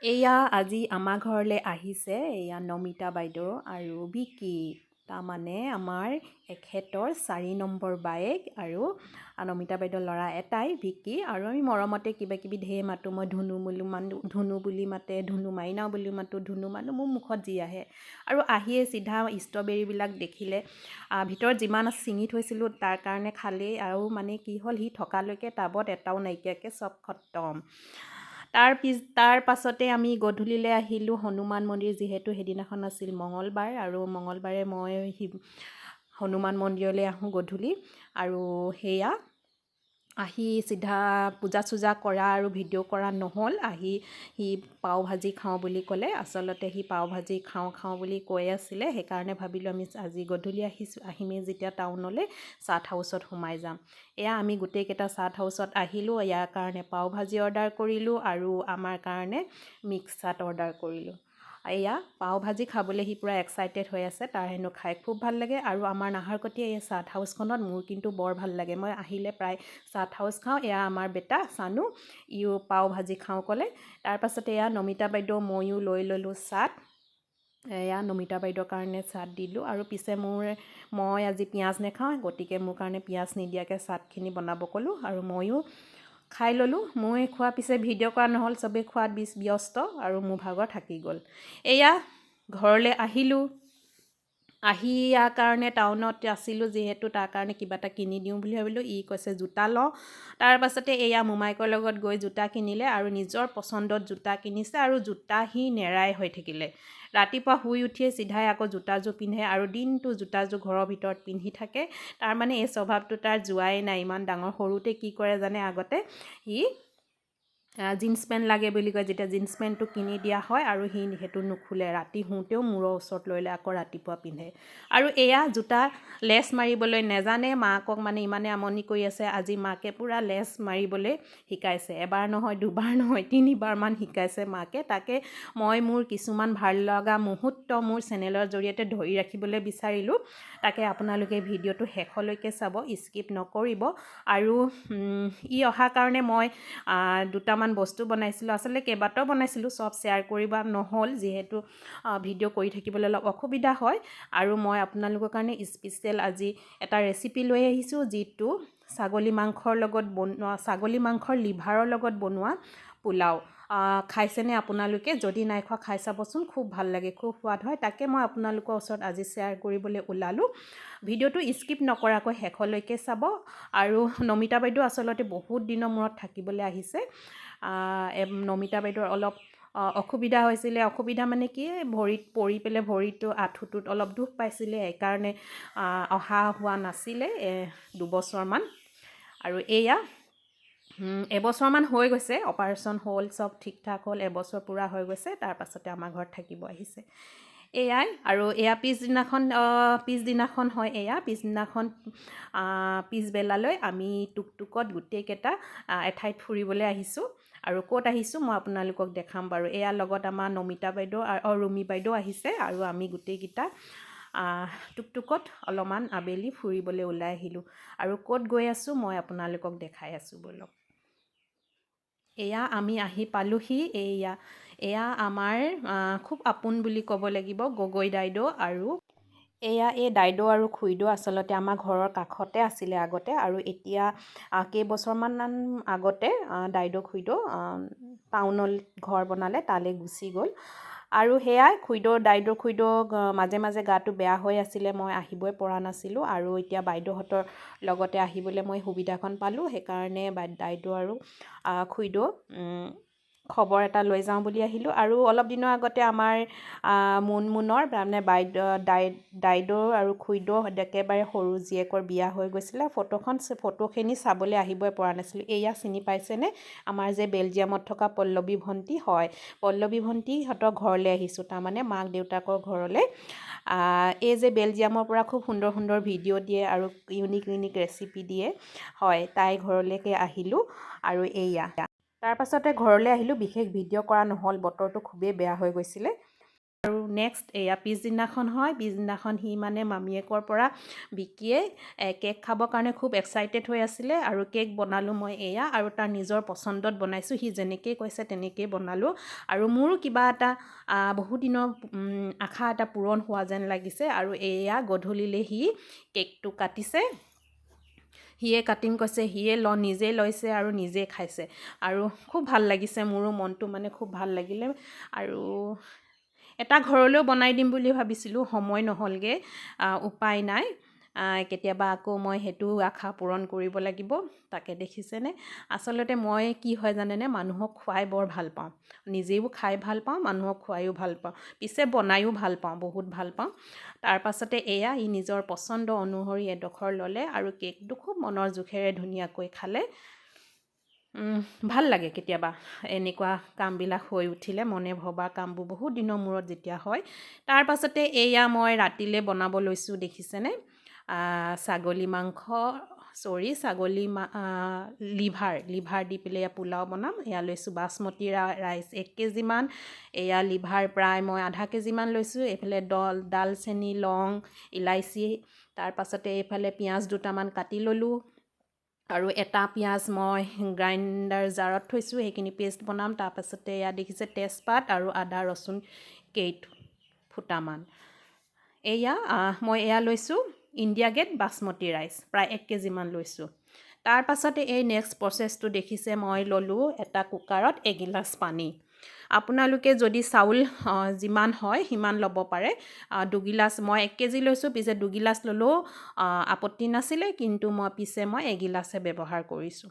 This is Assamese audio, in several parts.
এয়া আজি আমাৰ ঘৰলৈ আহিছে এয়া নমিতা বাইদেউ আৰু বিকি। তাৰমানে আমাৰ এখেতৰ 4 নম্বৰ বায়েক আৰু নমিতা বাইদেউৰ ল'ৰা এটাই ভিকি। আৰু আমি মৰমতে কিবা কিবি ঢেৰ মাতোঁ। মই ধুনু বুলি মানো, ধুনু বুলি মাতে, ধুনু মাইনা বুলি মাতোঁ, ধুনু মানো, মোৰ মুখত যি আহে। আৰু আহিয়ে চিধা ষ্ট্ৰবেৰীবিলাক দেখিলে, ভিতৰত যিমান ছিঙি থৈছিলোঁ তাৰ কাৰণে খালেই। আৰু মানে কি হ'ল, সি থকালৈকে টাবত এটাও নাইকিয়াকৈ চব খতম। তাৰ পাছতে আমি গধূলিলৈ আহিলোঁ হনুমান মন্দিৰ। যিহেতু সেইদিনাখন আছিল মঙলবাৰ আৰু মঙলবাৰে মই হনুমান মন্দিৰলৈ আহোঁ গধূলি। আৰু সেয়া আহি চিধা পূজা চূজা কৰা আৰু ভিডিঅ' কৰা নহ'ল। আহি সি পাও ভাজি খাওঁ বুলি ক'লে। আচলতে সি পাও ভাজি খাওঁ খাওঁ বুলি কৈ আছিলে, সেইকাৰণে ভাবিলোঁ আমি আজি গধূলি আহিছোঁ, আহিমেই যেতিয়া টাউনলৈ, চাট হাউচত সোমাই যাম। এয়া আমি গোটেইকেইটা চাট হাউচত আহিলোঁ। ইয়াৰ কাৰণে পাও ভাজি অৰ্ডাৰ কৰিলোঁ আৰু আমাৰ কাৰণে মিক্স চাট অৰ্ডাৰ কৰিলোঁ। এয়া পাও ভাজি খাবলৈ সি পূৰা এক্সাইটেড হৈ আছে। তাৰ হেনো খাই খুব ভাল লাগে। আৰু আমাৰ নাহৰকটীয়া এই চাট হাউচখনত মোৰ কিন্তু বৰ ভাল লাগে। মই আহিলে প্ৰায় চাট হাউচ খাওঁ। এয়া আমাৰ বেটা চানু, ইও পাও ভাজি খাওঁ ক'লে। তাৰপাছতে এয়া নমিতা বাইদেউ ময়ো লৈ ল'লোঁ চাট। এয়া নমিতা বাইদেউৰ কাৰণে চাট দিলোঁ। আৰু পিছে মই আজি পিঁয়াজ নাখাওঁ, গতিকে মোৰ কাৰণে পিঁয়াজ নিদিয়াকৈ চাটখিনি বনাব ক'লোঁ আৰু ময়ো খাই ল'লোঁ। মই খোৱা পিছে ভিডিঅ' কৰা নহ'ল, চবেই খোৱাত ব্যস্ত আৰু মোৰ ভাগৰ থাকি গ'ল। এয়া ঘৰলৈ আহিলোঁ। আহি ইয়াৰ কাৰণে টাউনত আছিলোঁ যিহেতু, তাৰ কাৰণে কিবা এটা কিনি দিওঁ বুলি ভাবিলোঁ। ই কৈছে জোতা লওঁ। তাৰ পাছতে এয়া মোমায়েকৰ লগত গৈ জোতা কিনিলে আৰু নিজৰ পচন্দত জোতা কিনিছে। আৰু জোতা সি নেৰাই হৈ থাকিলে। ৰাতিপুৱা শুই উঠিয়ে চিধাই আকৌ জোতাযোৰ পিন্ধে আৰু দিনটো জোতাযোৰ ঘৰৰ ভিতৰত পিন্ধি থাকে। তাৰমানে এই স্বভাৱটো তাৰ যোৱাই নাই ইমান ডাঙৰ। সৰুতে কি কৰে জানে? আগতে সি জীন্স পেণ্ট লাগে বুলি কয়। যেতিয়া জীন্স পেণ্টটো কিনি দিয়া হয় আৰু সি সেইটো নোখোলে, ৰাতি শুওঁতেও মূৰৰ ওচৰত লৈ লয়, আকৌ ৰাতিপুৱা পিন্ধে। আৰু এয়া জোতা লেচ মাৰিবলৈ নেজানে, মাকক মানে ইমানে আমনি কৰি আছে। আজি মাকে পূৰা লেচ মাৰিবলৈ শিকাইছে। এবাৰ নহয়, দুবাৰ নহয়, তিনিবাৰমান শিকাইছে মাকে। তাকে মই মোৰ কিছুমান ভাল লগা মুহূৰ্ত মোৰ চেনেলৰ জৰিয়তে ধৰি ৰাখিবলৈ বিচাৰিলোঁ। তাকে আপোনালোকে ভিডিঅ'টো শেষলৈকে চাব, স্কিপ নকৰিব। আৰু ই অহাৰ কাৰণে মই দুটামান বস্তু বনাইছিলোঁ। আচলতে কেইবাটাও বনাইছিলোঁ, চব শ্বেয়াৰ কৰিব নহ'ল, যিহেতু ভিডিঅ' কৰি থাকিবলৈ অলপ অসুবিধা হয়। আৰু মই আপোনালোকৰ কাৰণে স্পেচিয়েল আজি এটা ৰেচিপি লৈ আহিছোঁ, যিটো ছাগলী মাংসৰ লগত বনোৱা, ছাগলী মাংসৰ লিভাৰৰ লগত বনোৱা পোলাও। খাইছেনে আপোনালোকে? যদি নাই খোৱা, খাই চাবচোন, খুব ভাল লাগে, খুব সোৱাদ হয়। তাকে মই আপোনালোকৰ ওচৰত আজি শ্বেয়াৰ কৰিবলৈ ওলালোঁ। ভিডিঅ'টো স্কিপ নকৰাকৈ শেষলৈকে চাব। আৰু নমিতা বাইদেউ আচলতে বহুত দিনৰ মূৰত থাকিবলৈ আহিছে। নমিতা বাইদেউৰ অলপ অসুবিধা হৈছিলে। অসুবিধা মানে কি, ভৰিত পৰি পেলাই ভৰিটো আঁঠুটোত অলপ দুখ পাইছিলে, সেইকাৰণে অহা হোৱা নাছিলে 2 বছৰমান। আৰু এয়া এবছৰমান হৈ গৈছে, অপাৰেশ্যন হ'ল, চব ঠিক ঠাক হ'ল, এবছৰ পূৰা হৈ গৈছে। তাৰ পাছতে আমাৰ ঘৰত থাকিব আহিছে। এয়াই। আৰু এয়া পিছদিনাখন, পিছদিনাখন হয় এয়া। পিছদিনাখন পিছবেলালৈ আমি টুকটুকত গোটেইকেইটা এঠাইত ফুৰিবলৈ আহিছোঁ। আৰু ক'ত আহিছোঁ মই আপোনালোকক দেখাম বাৰু। এয়া লগত আমাৰ নমিতা বাইদেউ আৰু ৰুমি বাইদেউ আহিছে। আৰু আমি গোটেইকেইটা টুকটুকত অলপমান আবেলি ফুৰিবলৈ ওলাই আহিলোঁ। আৰু ক'ত গৈ আছোঁ মই আপোনালোকক দেখাই আছোঁ, ব'লক। এয়া আমি আহি পালোহি। এয়া এয়া আমাৰ খুব আপোন বুলি ক'ব লাগিব গগৈ দাইদেউ। আৰু এয়া এই দাইদেউ আৰু খুইদেউ আচলতে আমাৰ ঘৰৰ কাষতে আছিলে আগতে। আৰু এতিয়া কেইবছৰমান আগতে দাইদেউ খুইদেউ টাউনত ঘৰ বনালে, তালৈ গুচি গ'ল। আৰু সেয়াই খুইদেউ, দাইদেউ খুইদেউ মাজে মাজে গাটো বেয়া হৈ আছিলে, মই আহিবই পৰা নাছিলোঁ। আৰু এতিয়া বাইদেউহঁতৰ লগতে আহিবলৈ মই সুবিধাকণ পালোঁ, সেইকাৰণে দাইদেউ আৰু খুইদেউ খবৰ এটা লৈ যাওঁ বুলি আহিলোঁ। আৰু অলপ দিনৰ আগতে আমাৰ মুনমুনৰ, তাৰমানে বাইদেউ, দাইদেউ আৰু খুইদেউ একেবাৰে সৰু জীয়েকৰ বিয়া হৈ গৈছিলে। ফটোখিনি চাবলৈ আহিবই পৰা নাছিলোঁ। এয়া চিনি পাইছেনে? আমাৰ যে বেলজিয়ামত থকা পল্লৱী ভণ্টি হয়। পল্লৱী ভণ্টিহঁতৰ ঘৰলৈ আহিছোঁ, তাৰমানে মাক দেউতাকৰ ঘৰলৈ। এই যে বেলজিয়ামৰ পৰা খুব সুন্দৰ সুন্দৰ ভিডিঅ' দিয়ে আৰু ইউনিক ইউনিক ৰেচিপি দিয়ে, হয়, তাইৰ ঘৰলৈকে আহিলোঁ। আৰু এইয়া তাৰপাছতে ঘৰলৈ আহিলোঁ। বিশেষ ভিডিঅ' কৰা নহ'ল, বতৰটো খুবেই বেয়া হৈ গৈছিলে। আৰু নেক্সট এয়া পিছদিনাখন হয়। পিছদিনাখন সি মানে মামীয়েকৰ পৰা বিকিয়ে কেক খাবৰ কাৰণে খুব এক্সাইটেড হৈ আছিলে আৰু কেক বনালোঁ মই এয়া, আৰু তাৰ নিজৰ পচন্দত বনাইছোঁ, সি যেনেকেই কৈছে তেনেকেই বনালোঁ। আৰু মোৰো কিবা এটা বহুদিনৰ আশা এটা পূৰণ হোৱা যেন লাগিছে। আৰু এয়া গধূলিলৈ সি কেকটো কাটিছে, সিয়ে কাটিম কৈছে, সিয়ে নিজে লৈছে আৰু নিজে খাইছে আৰু খুব ভাল লাগিছে। মোৰো মনটো মানে খুব ভাল লাগিলে। আৰু এটা ঘৰলৈও বনাই দিম বুলি ভাবিছিলোঁ, সময় নহ'লগৈ, উপায় নাই, কেতিয়াবা আকৌ মই সেইটো আশা পূৰণ কৰিব লাগিব। তাকে দেখিছেনে, আচলতে মই কি হয় জানেনে, মানুহক খুৱাই বৰ ভাল পাওঁ, নিজেও খাই ভাল পাওঁ, মানুহক খুৱাইও ভাল পাওঁ, পিছে বনায়ো ভাল পাওঁ, বহুত ভাল পাওঁ। তাৰ পাছতে এয়া ই নিজৰ পচন্দ অনুসৰি এডোখৰ ল'লে আৰু কেকটো খুব মনৰ জোখেৰে ধুনীয়াকৈ খালে। ভাল লাগে কেতিয়াবা এনেকুৱা কামবিলাক হৈ উঠিলে, মনে ভবা কামবোৰ বহুত দিনৰ মূৰত যেতিয়া হয়। তাৰ পাছতে এয়া মই ৰাতিলৈ বনাব লৈছোঁ, দেখিছেনে, ছাগলী মাংস, চৰি ছাগলী লিভাৰ দি পেলাই এয়া পোলাও বনাম। এয়া লৈছোঁ বাচমতি ৰাইচ 1 কেজিমান, এয়া লিভাৰ প্ৰায় মই আধা কেজিমান লৈছোঁ। এইফালে ডালচেনি, লং, ইলাচি, তাৰ পাছতে এইফালে পিঁয়াজ দুটামান কাটি ল'লোঁ আৰু এটা পিঁয়াজ মই গ্ৰাইণ্ডাৰ জাৰত থৈছোঁ, সেইখিনি পেষ্ট বনাম। তাৰপাছতে এয়া দেখিছে তেজপাত আৰু আদা ৰচুন কেইফুটামান। এয়া মই এয়া লৈছোঁ ইণ্ডিয়া গেট বাচমতি ৰাইচ প্ৰায় 1 কেজিমান লৈছোঁ। তাৰ পাছতে এই নেক্সট প্ৰচেছটো দেখিছে, মই ল'লোঁ এটা কুকাৰত এগিলাচ পানী। আপোনালোকে যদি চাউল যিমান হয় সিমান ল'ব পাৰে। দুগিলাচ মই 1 কেজি লৈছোঁ, পিছে দুগিলাচ ল'লেও আপত্তি নাছিলে, কিন্তু মই পিছে মই এগিলাচহে ব্যৱহাৰ কৰিছোঁ।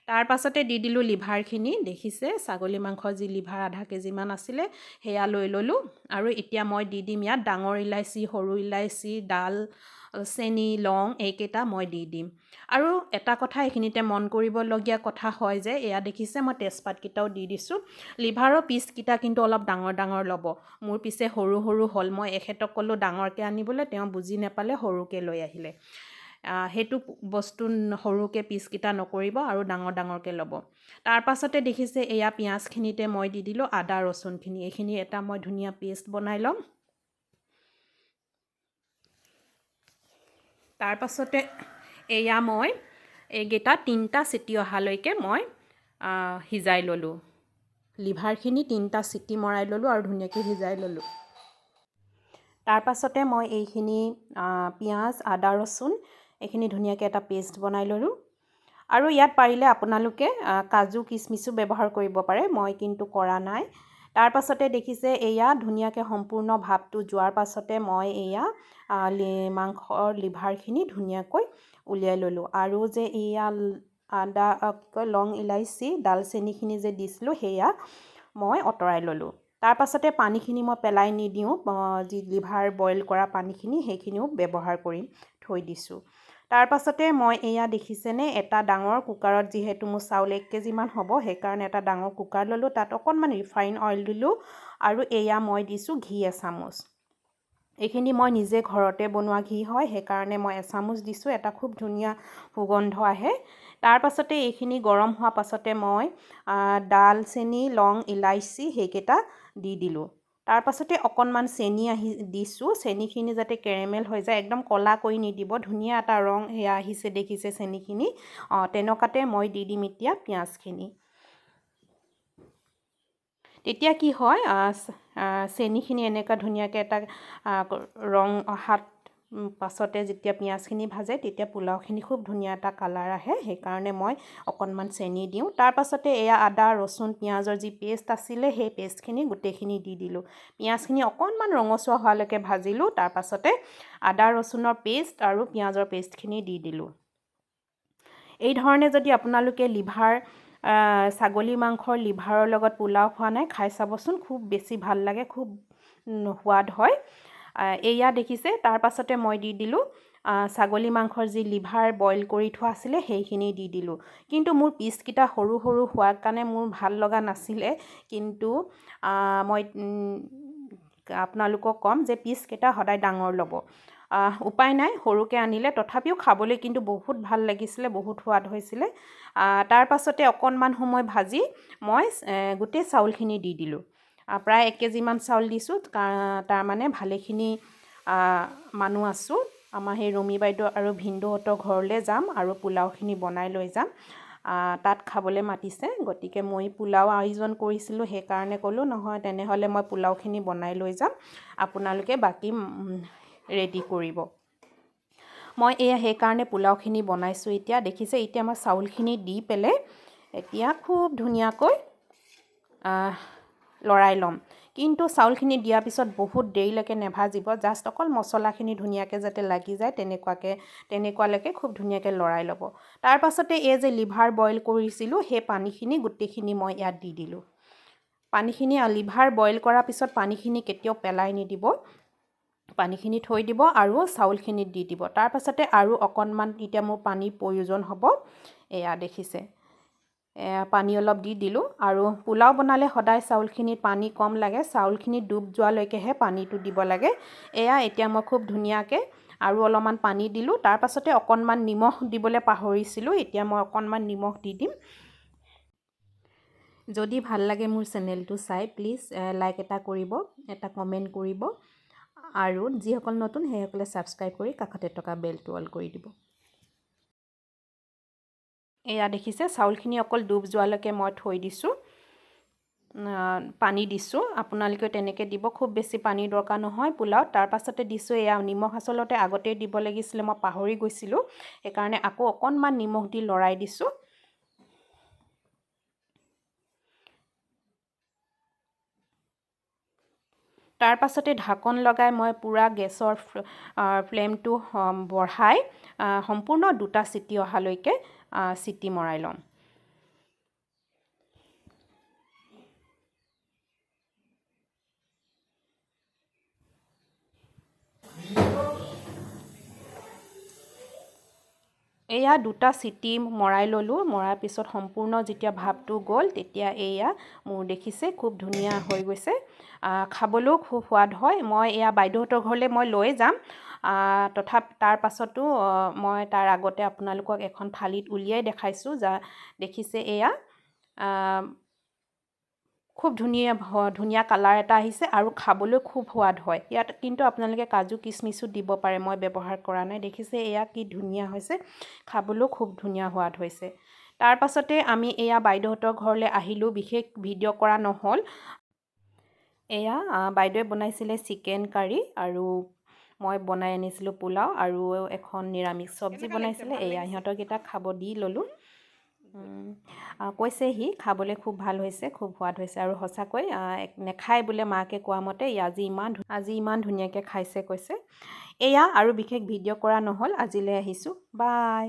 তাৰ পাছতে দি দিলোঁ লিভাৰখিনি, দেখিছে ছাগলী মাংসৰ যি লিভাৰ আধা কেজিমান আছিলে সেয়া লৈ ল'লোঁ। আৰু এতিয়া মই দি দিম ইয়াত ডাঙৰ ইলাচি, সৰু ইলাচি, ডাল চেনি, লং, এইকেইটা মই দি দিম। আৰু এটা কথা এইখিনিতে মন কৰিবলগীয়া কথা হয় যে এয়া দেখিছে মই তেজপাতকেইটাও দি দিছোঁ। লিভাৰৰ পিচকেইটা কিন্তু অলপ ডাঙৰ ডাঙৰ ল'ব, মোৰ পিছে সৰু সৰু হ'ল। মই এখেতক ক'লোঁ ডাঙৰকৈ আনিবলৈ, তেওঁ বুজি নাপালে, সৰুকৈ লৈ আহিলে। সেইটো বস্তু সৰুকৈ পিচকেইটা নকৰিব আৰু ডাঙৰ ডাঙৰকৈ ল'ব। তাৰ পাছতে দেখিছে এয়া পিঁয়াজখিনিতে মই দি দিলোঁ আদা ৰচুনখিনি, এইখিনি এটা মই ধুনীয়া পেষ্ট বনাই ল'ম। তাৰ পাছতে এয়া মই এইকেইটা 3টা চিটি অহালৈকে মই সিজাই ল'লোঁ। লিভাৰখিনি 3টা চিটি মৰাই ল'লোঁ আৰু ধুনীয়াকৈ সিজাই ল'লোঁ। তাৰ পাছতে মই এইখিনি পিঁয়াজ, আদা, ৰচুন এইখিনি ধুনীয়াকৈ এটা পেষ্ট বনাই ল'লোঁ। আৰু ইয়াত পাৰিলে আপোনালোকে কাজু কিচমিচো ব্যৱহাৰ কৰিব পাৰে, মই কিন্তু কৰা নাই। তাৰ পাছতে দেখিছে এয়া ধুনীয়াকৈ সম্পূৰ্ণ ভাপটো যোৱাৰ পাছতে মই এয়া মাংসৰ লিভাৰখিনি ধুনীয়াকৈ উলিয়াই ল'লোঁ। আৰু যে এয়া আদা, কি কয়, লং, ইলাচি, ডালচেনিখিনি যে দিছিলোঁ সেয়া মই আঁতৰাই ল'লোঁ। তাৰ পাছতে পানীখিনি মই পেলাই নিদিওঁ, যি লিভাৰ বইল কৰা পানীখিনি সেইখিনিও ব্যৱহাৰ কৰিম, থৈ দিছোঁ। তাৰ পাছতে মই এয়া দেখিছেনে এটা ডাঙৰ কুকাৰত, যিহেতু মোৰ চাউল 1 কেজিমান হ'ব সেইকাৰণে এটা ডাঙৰ কুকাৰ ল'লোঁ, তাত অকণমান ৰিফাইন অইল দিলোঁ আৰু এয়া মই দিছোঁ ঘি এচামুচ। এইখিনি মই নিজে ঘৰতে বনোৱা ঘি হয়, সেইকাৰণে মই এচামুচ দিছোঁ, এটা খুব ধুনীয়া সুগন্ধ আহে। তাৰ পাছতে এইখিনি গৰম হোৱা পাছতে মই ডালচেনি, লং, ইলাচি সেইকেইটা দি দিলোঁ। তাৰ পাছতে অকণমান চেনি আহি দিছোঁ, চেনিখিনি যাতে কেৰেমেল হৈ যায়, একদম ক'লা কৰি নিদিব, ধুনীয়া এটা ৰং সেয়া আহিছে দেখিছে চেনিখিনি, তেনেকুৱাতে মই দি দিম এতিয়া পিঁয়াজখিনি। তেতিয়া কি হয়, চেনিখিনি এনেকুৱা ধুনীয়াকৈ এটা ৰং অহাত পাছতে যেতিয়া পিঁয়াজখিনি ভাজে তেতিয়া পোলাওখিনি খুব ধুনীয়া এটা কালাৰ আহে, সেইকাৰণে মই অকণমান চেনি দিওঁ। তাৰ পাছতে এয়া আদা, ৰচুন, পিঁয়াজৰ যি পেষ্ট আছিলে সেই পেষ্টখিনি গোটেইখিনি দি দিলোঁ। পিঁয়াজখিনি অকণমান ৰঙচুৱা হোৱালৈকে ভাজিলোঁ, তাৰ পাছতে আদা ৰচুনৰ পেষ্ট আৰু পিঁয়াজৰ পেষ্টখিনি দি দিলোঁ। এই ধৰণে যদি আপোনালোকে লিভাৰ, ছাগলী মাংসৰ লিভাৰৰ লগত পোলাও খোৱা নাই, খাই চাবচোন, খুব বেছি ভাল লাগে, খুব সোৱাদ হয়। এয়া দেখিছে, তাৰ পাছতে মই দি দিলোঁ ছাগলী মাংসৰ যি লিভাৰ বইল কৰি থোৱা আছিলে সেইখিনি দি দিলোঁ। কিন্তু মোৰ পিচকেইটা সৰু সৰু হোৱাৰ কাৰণে মোৰ ভাল লগা নাছিলে, কিন্তু মই আপোনালোকক ক'ম যে পিচকেইটা সদায় ডাঙৰ ল'ব। উপায় নাই, সৰুকৈ আনিলে, তথাপিও খাবলৈ কিন্তু বহুত ভাল লাগিছিলে, বহুত সোৱাদ হৈছিলে। তাৰ পাছতে অকণমান সময় ভাজি মই গোটেই চাউলখিনি দি দিলোঁ। প্ৰায় 1 কেজিমান চাউল দিছোঁ। তাৰমানে ভালেখিনি মানুহ আছোঁ। আমাৰ সেই ৰুমি বাইদেউ আৰু ভিনদেউহঁতৰ ঘৰলৈ যাম আৰু পোলাওখিনি বনাই লৈ যাম। তাত খাবলৈ মাতিছে। গতিকে মই পোলাও আয়োজন কৰিছিলোঁ, সেইকাৰণে ক'লোঁ, নহয়, তেনেহ'লে মই পোলাওখিনি বনাই লৈ যাম, আপোনালোকে বাকী ৰেডি কৰিব। মই এয়া সেইকাৰণে পোলাওখিনি বনাইছোঁ। এতিয়া দেখিছে, এতিয়া মই চাউলখিনি দি পেলাই এতিয়া খুব ধুনীয়াকৈ লৰাই ল'ম। কিন্তু চাউলখিনি দিয়াৰ পিছত বহুত দেৰিলৈকে নেভাজিব। জাষ্ট অকল মছলাখিনি ধুনীয়াকৈ যাতে লাগি যায়, তেনেকুৱালৈকে খুব ধুনীয়াকৈ লৰাই ল'ব। তাৰ পাছতে এই যে লিভাৰ বইল কৰিছিলোঁ, সেই পানীখিনি গোটেইখিনি মই ইয়াত দি দিলোঁ। পানীখিনি, লিভাৰ বইল কৰাৰ পিছত পানীখিনি কেতিয়াও পেলাই নিদিব। পানীখিনি থৈ দিব আৰু চাউলখিনিত দি দিব। তাৰ পাছতে আৰু অকণমান এতিয়া মোৰ পানীৰ প্ৰয়োজন হ'ব। এয়া দেখিছে, পানী অলপ দি দিলোঁ। আৰু পোলাও বনালে সদায় চাউলখিনিত পানী কম লাগে। চাউলখিনি ডুব যোৱালৈকেহে পানীটো দিব লাগে। এয়া এতিয়া মই খুব ধুনীয়াকৈ আৰু অলপমান পানী দিলোঁ। তাৰ পাছতে অকণমান নিমখ দিবলৈ পাহৰিছিলোঁ। এতিয়া মই অকণমান নিমখ দি দিম। যদি ভাল লাগে মোৰ চেনেলটো চাই, প্লিজ লাইক এটা কৰিব, এটা কমেণ্ট কৰিব আৰু যিসকল নতুন সেইসকলে ছাবস্ক্ৰাইব কৰি কাষতে থকা বেলটো অল কৰি দিব। এয়া দেখিছে, চাউলখিনি অকল ডুব যোৱালৈকে মই থৈ দিছোঁ, পানী দিছোঁ। আপোনালোকেও তেনেকৈ দিব। খুব বেছি পানীৰ দৰকাৰ নহয় পোলাওত। তাৰ পাছতে দিছোঁ এয়া নিমখ। আচলতে আগতেই দিব লাগিছিলে, মই পাহৰি গৈছিলোঁ। সেইকাৰণে আকৌ অকণমান নিমখ দি লৰাই দিছোঁ। তাৰ পাছতে ঢাকন লগাই মই পূৰা গেছৰ ফ্লেমটো বঢ়াই সম্পূৰ্ণ দুটা চিটি অহালৈকে চিটি মৰাই ল'ম। এয়া দুটা চিটি মৰাই ল'লোঁ। মৰাৰ পিছত সম্পূৰ্ণ যেতিয়া ভাপটো গ'ল, তেতিয়া এয়া মোৰ দেখিছে, খুব ধুনীয়া হৈ গৈছে। খাবলৈও খুব সোৱাদ হয়। মই এয়া বাইদেউহঁতৰ ঘৰলৈ মই লৈ যাম। তাৰ পাছতো মই তাৰ আগতে আপোনালোকক এখন থালিত উলিয়াই দেখাইছোঁ। যা দেখিছে, এয়া খুব ধুনীয়া ধুনীয়া কালাৰ এটা আহিছে আৰু খাবলৈ খুব সোৱাদ হয়। ইয়াত কিন্তু আপোনালোকে কাজু কিচমিচো দিব পাৰে, মই ব্যৱহাৰ কৰা নাই। দেখিছে, এয়া কি ধুনীয়া হৈছে। খাবলৈও খুব ধুনীয়া সোৱাদ হৈছে। তাৰ পাছতে আমি এয়া বাইদেউহঁতৰ ঘৰলৈ আহিলোঁ। বিশেষ ভিডিঅ' কৰা নহ'ল। এয়া বাইদেৱে বনাইছিলে চিকেন কাৰী আৰু মই বনাই আনিছিলোঁ পোলাও আৰু এখন নিৰামিষ চব্জি কেনেকুৱা লাগিছে? বনাইছিলে। ভাল এয়া লাগিছে? সিহঁতৰকেইটাক খাব দি ল'লোঁ। কৈছে সি খাবলৈ খুব ভাল হৈছে, খুব সোৱাদ হৈছে আৰু সঁচাকৈ নেখায় বোলে মাকে কোৱা মতে। আজি ইমান ধুনীয়াকৈ খাইছে কৈছে। এয়া আৰু বিশেষ ভিডিঅ' কৰা নহ'ল। আজিলৈ আহিছোঁ, বাই।